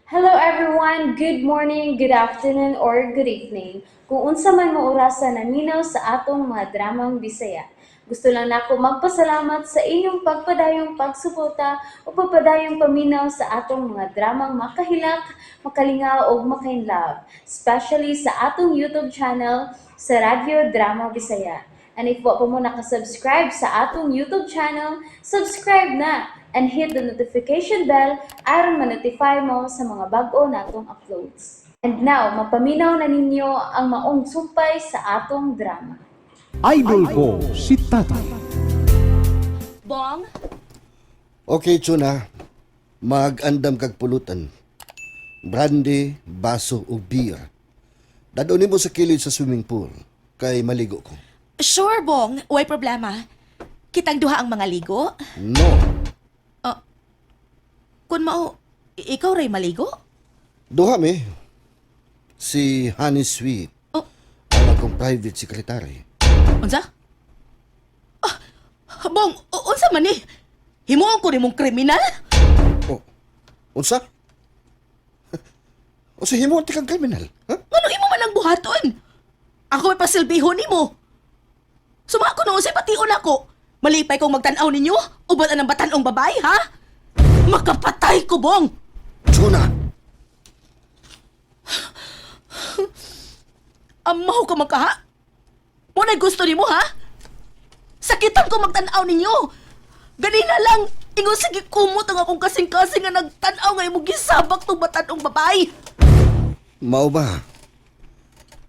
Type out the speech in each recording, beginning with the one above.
Hello everyone! Good morning, good afternoon, or good evening. Kung unsa man mo orasa naminaw sa atong mga dramang Bisaya. Gusto lang nako magpasalamat sa inyong pagpadayong pagsuporta o pagpadayong paminaw sa atong mga dramang makahilak, makalingaw ug makainlove, especially sa atong YouTube channel sa Radyo Drama Bisaya. And if wa pa mo nakasubscribe sa atong YouTube channel, subscribe na and hit the notification bell aron ma-notify mo sa mga bag-o natong uploads. And now, mapaminaw na ninyo ang maong sumpay sa atong drama. Idol ko si Tatay. Bong? Okay, Chuna. Mag-andam kag pulutan. Brandy, baso o beer. Dad-on mo sa kilid sa swimming pool. Kay maligo ko. Sure, Bong. Way problema. Kitang duha ang mga ligo. No. Kung mao, ikaw ray maligo? Duha mi. Si Honey Sweet. Oh. Ang akong private secretary. Unsa? Ah, Bong, unsa man ni? Himuon ko nimong kriminal? Oh. Unsa? Unsa himo ti kang kriminal? Ha? Ngano imo man ang buhaton? Ako may pasilbihon nimo. Suma ko noon sa pation ako. Malipay kong magtan-aw ninyo? Uban ang batanong babae, ha? Makapatay ko, Bong! Chuna! Amaw ka magkaha? Muna'y gusto nimo, ha? Sakitan ko magtan-aw ninyo. Ganina lang, ingon sige kumot ang akong kasing-kasing nga nagtan-aw nga imong gisabak tong batanong babae. Mao ba?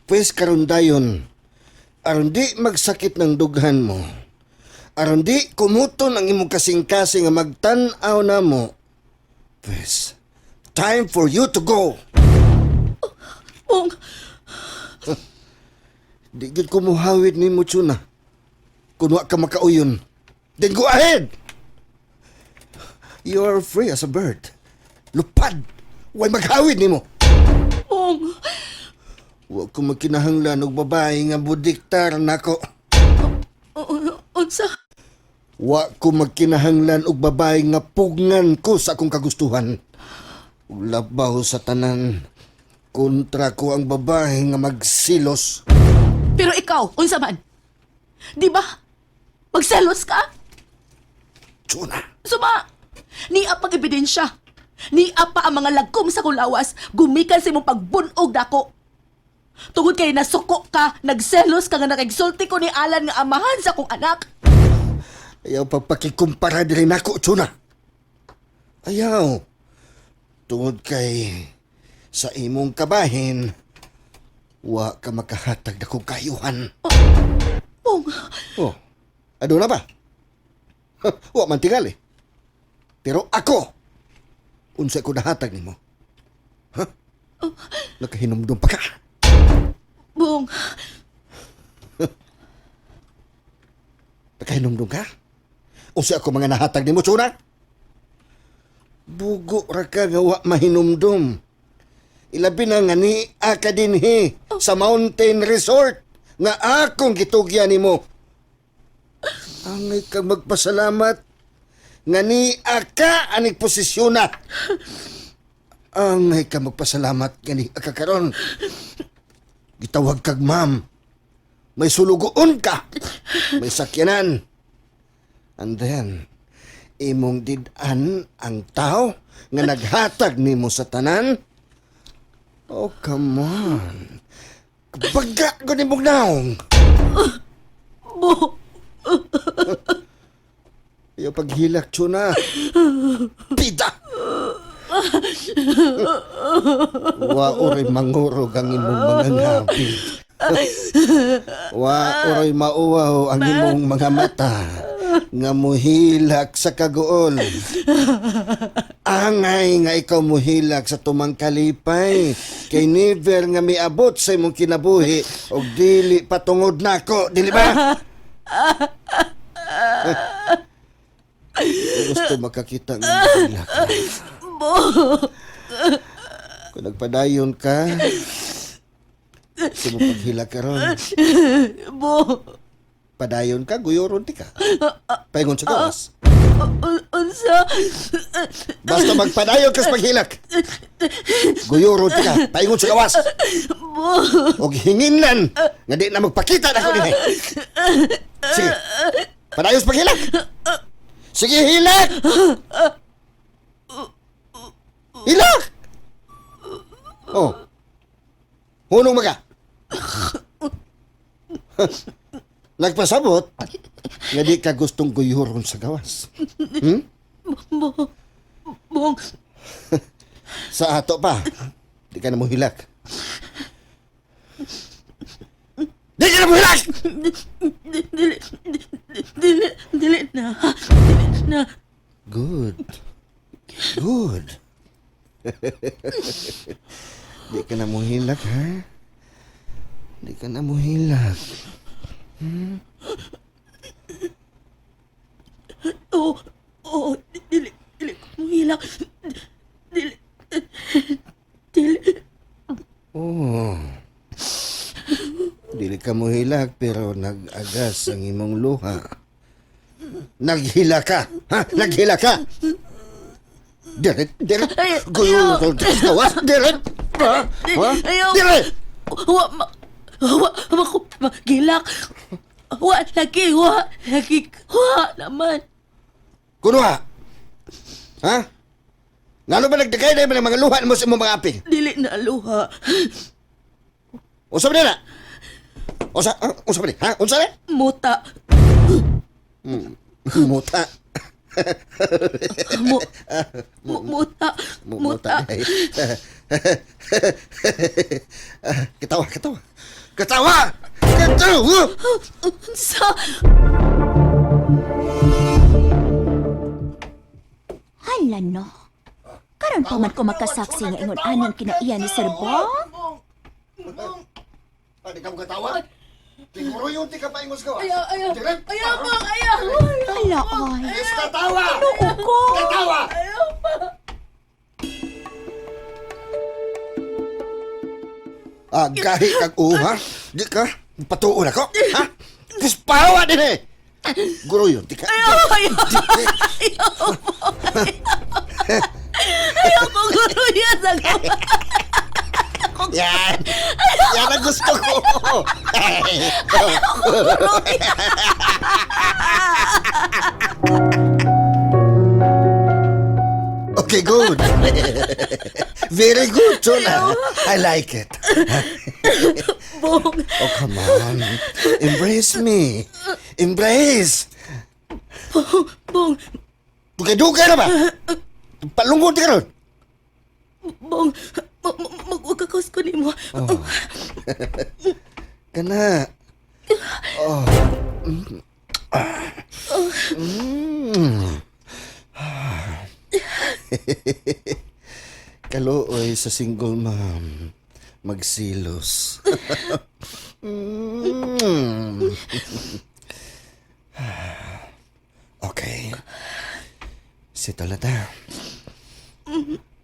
Pwes karon dayon, aron di magsakit ng dughan mo, aron di kumuton ang imong kasing-kasing nga magtan-aw na mo, pwes, time for you to go. Bong, Di gyud ko muhawid nimo, Chuna. Kung wa ka makauyon, then go ahead! You are free as a bird. Lupad! Way maghawid nimo. Bong, Wa ko magkinahanglan og babae nga budiktar nako. unsa? Wa ko magkinahanglan og babae nga pugngan ko sa akong kagustuhan. Ug labaw sa tanan, kontra ko ang babae nga magsilos. Pero ikaw, unsa man? Di ba? Magselos ka? Tsuna! Suma, niya pang ebidensya. Niya pa ang mga lagkom sa kulawas, gumikan sa imong pagbunog dako. Tungod kay nasuko ka, nagselos ka nga nakigsulti ko ni Alan nga amahan sa akong anak. Ayaw pagpakikumpara diri nako, Tsuna. Ayaw. Tungod kay sa imong kabahin, wa ka makahatag na kong kayuhan. Bong, Oh, ano na ba? Wa man tingali. Pero ako, unsa ko nahatag nimo? Ha? Nakahinumdum pa ka. Bong, Nakahinumdum ka? Unsa ako mga nahatag nimo, Tsuna? Bugo ra ka nga wa mahinumdum. Ilabi na nga ni ka dinhi sa Mountain Resort nga akong gitugyan nimo. Angay ka magpasalamat nga ni ka aning posisyon na. Angay ka magpasalamat nga ni ka karon. Gitawag kag ma'am. May sulugoon ka. May sakyanan. And then, imong did-an ang tao nga naghatag nimo sa tanan. Oh, come on. Baga ko nimong naong. Bong, Ayaw paghilak, Chuna. Pida! Wa oray mangurog ang imong mga ngabi. Wa oray mauwaw ang imong mga mata nga muhilak sa kaguol. Angay nga ikaw muhilak sa tumang kalipay kay never nga miabot sa imong kinabuhi og dili patungod nako, dili ba? Gusto makakita ng muhilak. Bong. Kung nagpadayon ka, gusto mo paghilak ka ron. Bong, Padayon ka, guyuron ti ka. Paingon sa gawas. Unsa? Basta magpadayon kas paghilak. Guyuro ka, paingon sa gawas. Og hinginlan nga di na magpakita na ko dinhi. Sige. Padayon sa paghilak. Sige, hilak. Hilak. Oh. Hunong maga. Nagpasabot nga di ka gustong guyuron sa gawas. Bong, Bong, Sa ato pa. Di ka na mo hilak. Di ka na mo hilak! dili, dili, dili na. Dili na. Good. Good. Di ka na mo hilak, ha? Di ka na mo hilak. Oo, oo, dili, dili ko mohilak. Dili, dili. Oh. Dili ka mo hilak pero nag-agas ang imong luha. Naghila ka! Ha? Naghila ka! Diret, diret. Ay, Guyo, gawas, diret. Ha? Ha? Ayaw. Diret! Wa, ma, wa, wa ko magilak. Wa, lagi, wa, lagi, wa naman. Kuno ha? Ha? Ngano ba nagdagay na yung mga luha mo sa imong mga aping? Dili na luha. Unsa ba na? Unsa, ha? Unsa ba ni? Ha? Unsa ni? Muta. Muta. Mu, mu, muta. Muta. Ketawa, ketawa. Ketawa! Ketawa! Unsa? Hala no. Karon pa man ko makasaksi nga ingon anang kinaiya ni Sir Bong. Pwede ka mo katawa? Siguro yung di ka paingos gawa. Ayaw, ayaw. Direk! Ayaw, Bong, ayaw. Hala ay. Yes, katawa! Uko. Katawa! Ayaw pa. Ah, gahi kag uha. Di ka? Patuon ako? Ha? Puspawa din eh! Guro yun, di ka. Ayaw, ayaw. Ayaw, Bong. Ayaw ko guruya sa gawa. Yan! Yan ang gusto ko! Okay, good. Very good, Chona. I like it. Bong, Oh, come on. Embrace me. Embrace. Bong, Bong, Dugay-dugay na ba? Palungkot ka ron. Bong, magwagakos ko nimo. Kana. Oh. Mm. Ah. Mm. Ah. Kaluoy sa single mom. Magsilos. Mm. Okay. Sito na ta.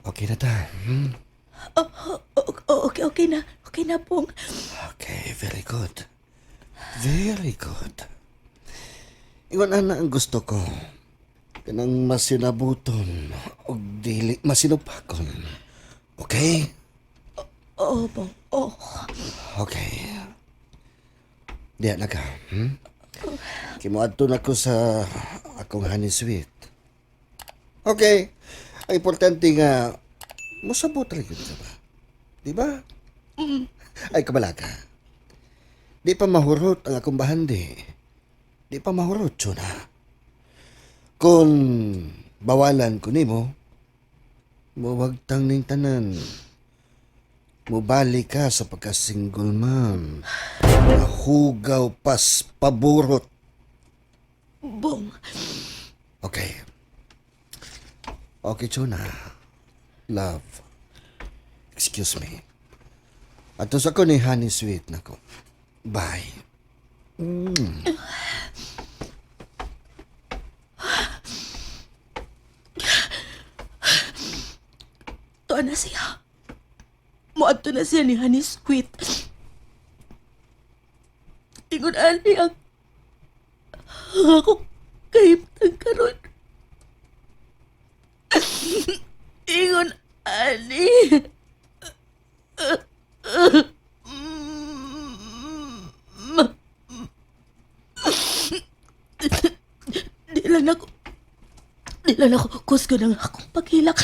Okay na ta. Hmm? Okay, okay na. Okay na, Bong. Okay, very good. Very good. Ingon ana ang gusto ko. Kanang masinabuton og dili masinupakon. Okay? Oo, Bong. Oo. Okay. Diya na ka. Kimuadto na ko sa akong honey sweet. Okay. Ang importante nga, mosabot ra gyud ka ba? Di ba? Ay, kabalaga. Di pa mahurot ang akong bahandi. Di pa mahurot, Chuna. Kung bawalan ko nimo, muwagtang ning tanan. Mubalik ka sa pagka-single mom. Nahugaw pas paburot. Bong, Okay. Okay, Chona. Love. Excuse me. Ato sa ko ni Honey Sweet nako. Bye. tuwa na siya. Muadto na siya ni Honey Sweet. Ingon ani ang ako kahimtang karon. Ingon ani. Di lang ako Di lang ako kusgo ng akong paghilak.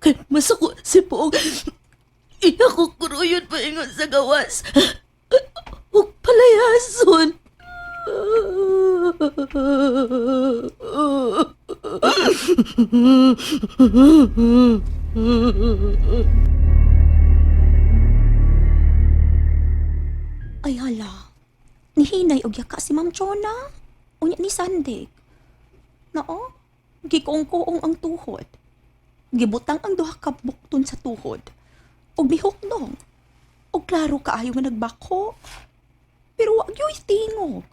Kay masuko si Poong. Iya ko kuruyon paingon sa gawas. Ug palayason. Ay hala. Nihinay og yaka si Ma'am Chona. Unya ni Sandig. Nao, gikuong-kuong ang tuhod. Gibutang ang duha ka bukton sa tuhod. Og mihukdong. Og klaro kaayo nga nagbako. Pero wa gyoy tingog.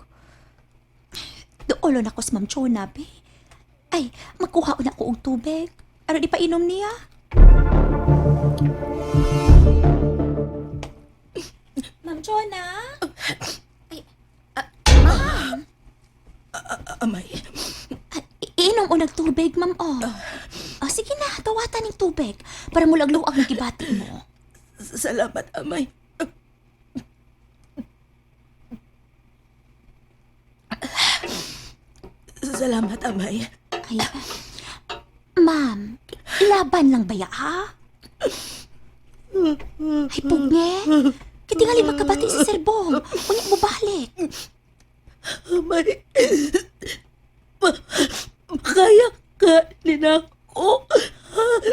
Duolo na ko si Ma'am Chona, be. Ay, makuha na ko og tubig. Aron ipainom niya. Ma'am Chona? Amay, Iinom o nagtubig, ma'am, oh. Oh, sige na, tawatan ng tubig para mulagluag ang gibati mo. salamat, Amay. Salamat, Amay. Ay, ma'am, laban lang baya, ha? Ay, pugnge. Kitingali magkabati si Sir Bong. Unya mo balik. Amay, makaya ka ninako.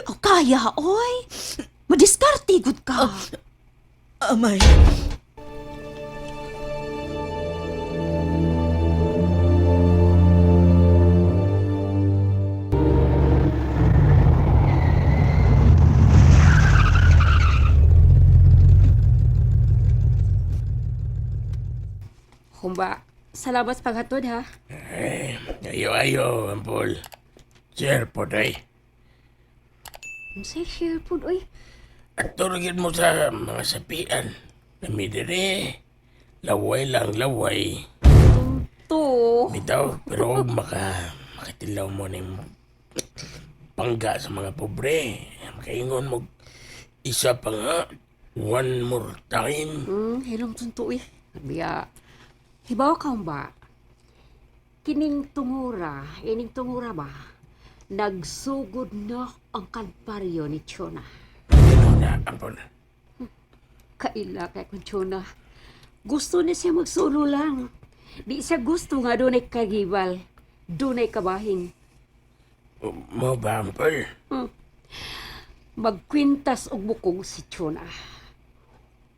Oh, kaya, oy. Madiskarte, good ka. Amay. Humba, salamat sa paghatod ha. Eh, ayo ayo, Ampol. Share po day. Unsay share pod oy. At turugin mo sa mga sapian. Nami dire. Laway lang, laway. To. Bitaw, pero huwag makatilaw mo ng pangga sa mga pobre. Makaingon mo, isa pa nga, one more time. Hilom tunto eh. Biya. Hibaw ka humba. Kining tungura, ining tungura ba? Nagsugod na ang kalbaryo ni Chona. Ano na, Ampol? Kaila kay kung Chona. Gusto ni siya magsulo lang. Di siya gusto nga dunay kagibal. Dunay kabahin. Mo ba, Ampol? Magkwintas og bukog si Chona.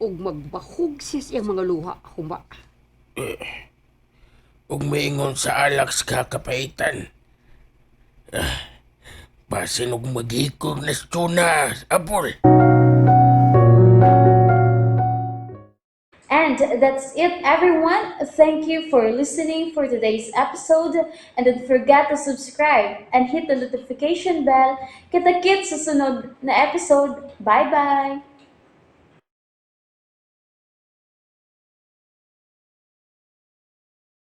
Ug magbahog siya sa iyang mga luha, humba. Ug maingon sa alak sa kakapaitan. Ah, basin og maghikog na sa tuna, Apol. And that's it, everyone. Thank you for listening for today's episode. And don't forget to subscribe and hit the notification bell. Kita-kits sa sunod na episode. Bye-bye!